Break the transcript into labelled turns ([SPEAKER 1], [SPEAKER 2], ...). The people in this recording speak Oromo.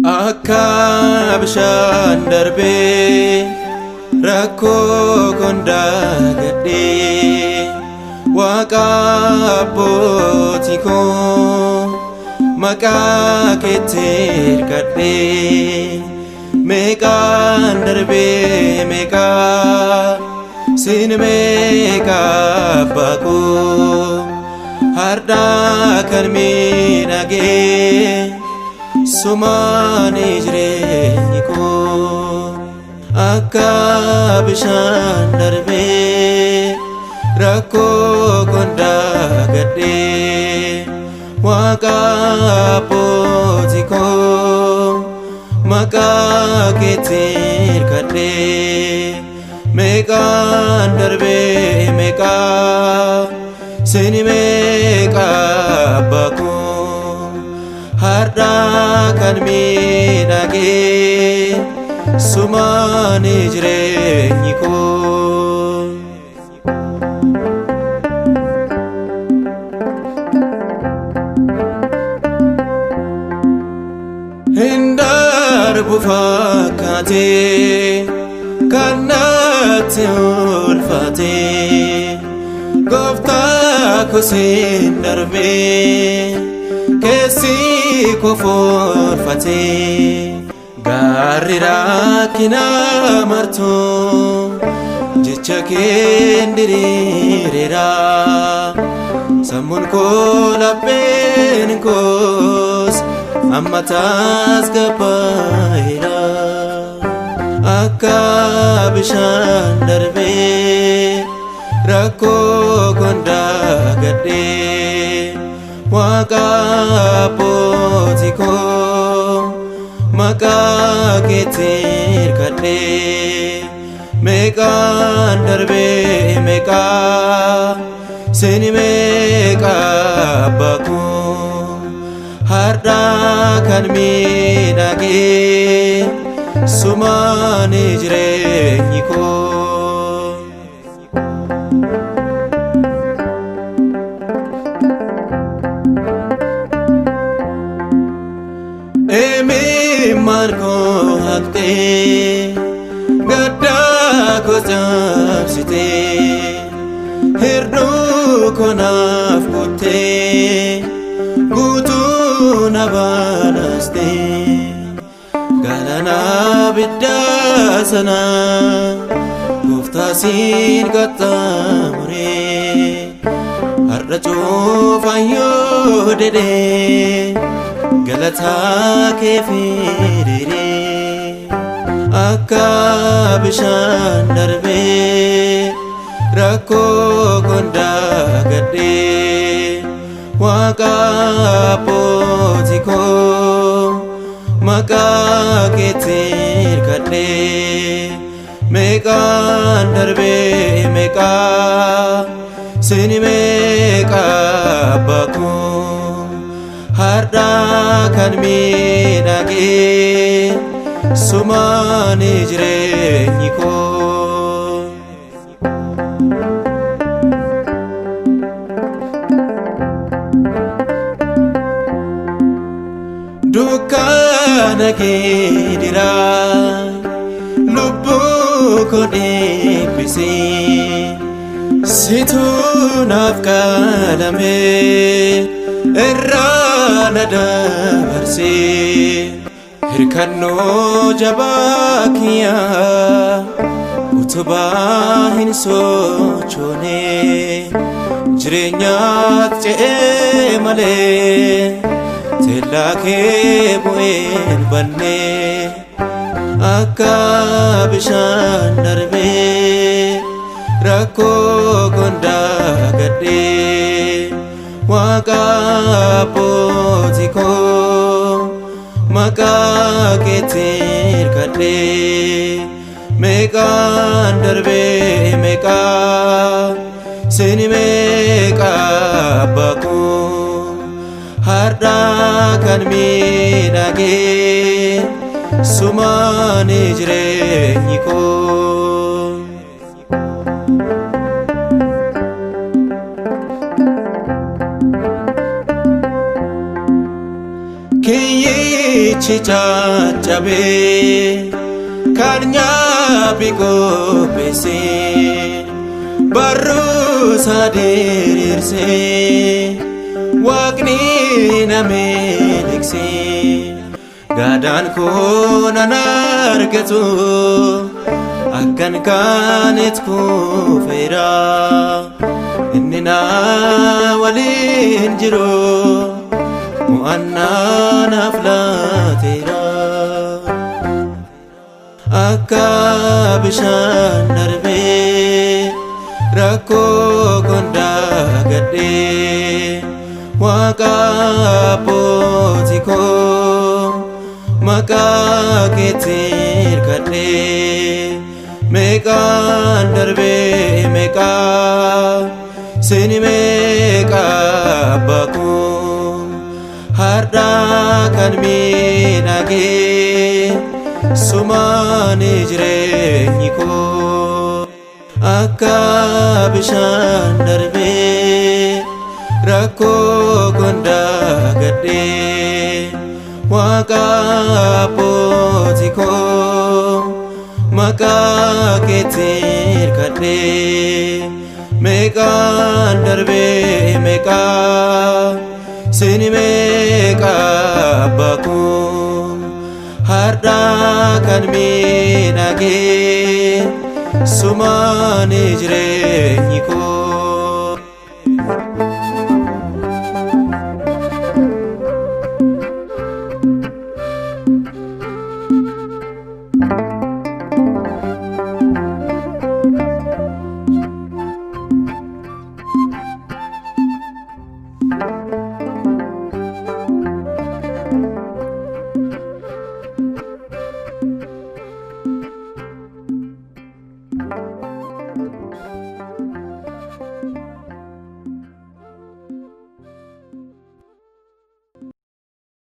[SPEAKER 1] Akka bishaan darbee rakkoo kondaa gadhee, Waaqa abbootii koo maqaa keetti hirkadhee, meeqaan darbee meeqaa sin meeqa abbaa koo, hardhaa kan miidhagee sumaani jireenyi koo. Akka bishaan darbee rakkoo kondaa gadhee, Waaqa abbootii koo maqaa keetti hirkadhee, meeqaan darbee meeqaa sin meeqa abbaa koo, hardhaa kan miidhagee sumaani jireenyi koo. Hin darbu fakkaatee kan natti ulfaatee, gooftaa koo siin darbee keessi koo forfatee, gaarri rakkina martuu jecha keen diriireera, sammuun koo lapheen koos amma tasgabbaa'eera. Akka bishaan darbee rakkoo kondaa gadhee, Waaqa abbootii koo maqaa keetti hirkadhee, meeqaan darbee meeqaa sin meeqa abbaa koo, hardhaa kan miidhagee sumaani jireenyi koo. Imimmaan koo haqxee gaddaa koo cabsitee, hirduu koo naaf kuttee guutuu na baanastee, galaana abiddaa sana gooftaa siin qaxxaamuree, har'a cufayyoo dedee galataa kee fidee. Akka bishaan darbee rakkoo kondaa gadhee, Waaqa abbootii koo maqaa keetti hirkadhee, meeqaan darbee meeqaa sin meeqa abbaa koo, hardhaa kan miidhagee sumaani jireenyi koo. Dukkana keediraa lubbuu koo dhiphise, situ naaf qalame irraa na dabarse, hirkannoo jabaa kiyyaa utubaa hin sochoone, jireenyaat ce'ee malee teellaa kee bu'een banne. Akka bishaan darbee rakkoo kondaa gadhee, Waaqa abbootii koo maqaa keetti hirkadhee meeqaan darbee meeqaa sini meeqa abbaa koo har'aa kan miidhagee sumaan jireenyi koo. Kiyyichi caccabee kan nyaaphi qopheessee barruusa diriirsee waaqni na miliqsee gaadaan koo nan argatu akkan kaanet kufeera inni na waliin jiru mo'annaa naaf laateera. Akka bishaan darbee rakkoo kondaa gadhee waaqa abbootii koo maqaa keetti hirkadhee meeqaan darbee meeqaa sini meeqa abbaa koo har'aa kan miidhagee sumaan jireenyi koo. Akka bishaan darbee rakkoo kondaa gadhee waaqa abbootii koo maqaa keetti hirkadhee meeqaan darbee meeqaa sini meeqa abbaa koo har'aa kan miidhagee sumaan jireenyi koo.